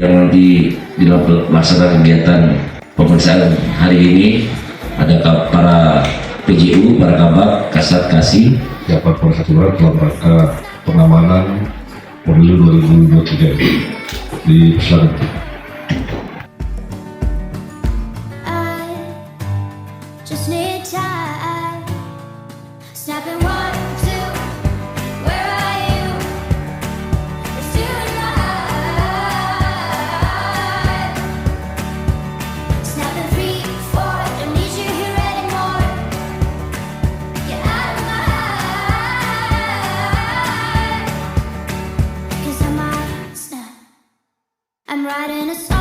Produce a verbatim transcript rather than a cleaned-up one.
Yang di, di dalam pelaksanaan kegiatan pemeriksaan hari ini ada ka-, para P J U, para Kabag, Kasat, Kasi. Siapa peraturan dalam rangka pengamanan pemilu dua ribu dua puluh tiga di Pesanggerahan. I just need time. Snapping one, two, where are you? It's two in my heart. Snapping three, four, don't need you here anymore. You're out of my heart. 'Cause I might snap. I'm writing a song.